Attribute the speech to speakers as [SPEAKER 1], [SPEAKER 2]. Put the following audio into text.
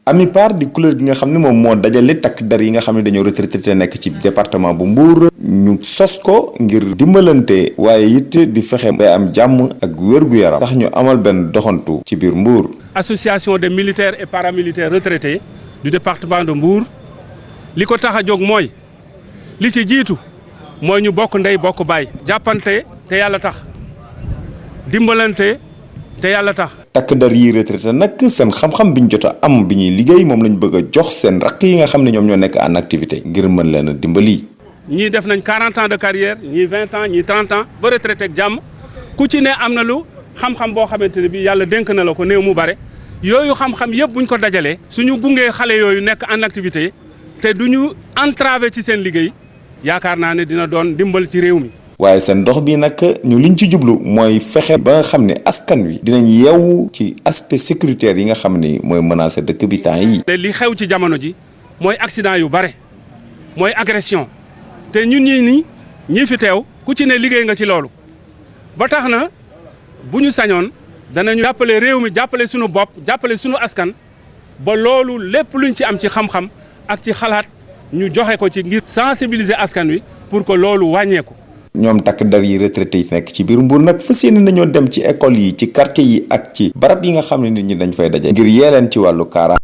[SPEAKER 1] AMIPAR di kuréel gi nga xam ne moom moo dajale takk der yi nga xam ne dañoo retraité nekk ci département bu Mbour ñu sos ko ngir dimbalante waaye it di fexe ba am jàmm ak wér-gu-yaram tax ñu amal benn doxantu ci biir Mbour.
[SPEAKER 2] Association des militaires et paramilitaires retraités du département de Mbour li ko tax a jóg mooy li ci jiitu mooy ñu bokk ndey bokk baay jàppante te yàlla tax dimbalante te yàlla tax.
[SPEAKER 1] takk der yi retraité nag seen xam-xam bi ñu jot a am bi ñuy liggéey moom lañ bëgg a jox seen rakk yi nga xam ne ñoom ñoo nekk en activité ngir mën leen a dimbali.
[SPEAKER 2] ñii def nañ 40 ans de carrière ñii 20 ans ñii 30 ans ba retraité ak jàmm ku ci ne am na lu xam-xam boo xamante ne bii yàlla dénk na la ko néew mu bare yooyu xam-xam yëpp buñ ko dajalee suñu gungee xale yooyu nekk en activité te duñu entravé ci seen liggéey yaakaar naa ne dina doon dimbal ci réew mi.
[SPEAKER 1] waaye seen dox bi nag ñu liñ ci jublu mooy fexe ba nga xam ne askan wi dinañ yeewu ci aspect sécuritaire yi nga xam ni mooy menacé dëkk bi temps yi.
[SPEAKER 2] te li xew ci jamono ji mooy accident yu bare mooy agression te ñun ñii fi teew ku ci ne liggéey nga ci loolu ba tax na bu ñu sañoon danañu jàppale réew mi jàppale suñu bopp jàppale suñu askan ba loolu lépp luñ ci am ci xam-xam ak ci xalaat ñu joxe ko ci ngir sensibiliser askan wi pour que loolu wàññeeku.
[SPEAKER 1] ñoom takk der yi retraité yi nekk ci biir Mbour nag fas yéene nañoo dem ci école yi ci quartier yi ak ci barab yi nga xam ne nit ñi dañ fay daje ngir yee leen ci wàllu kaaraange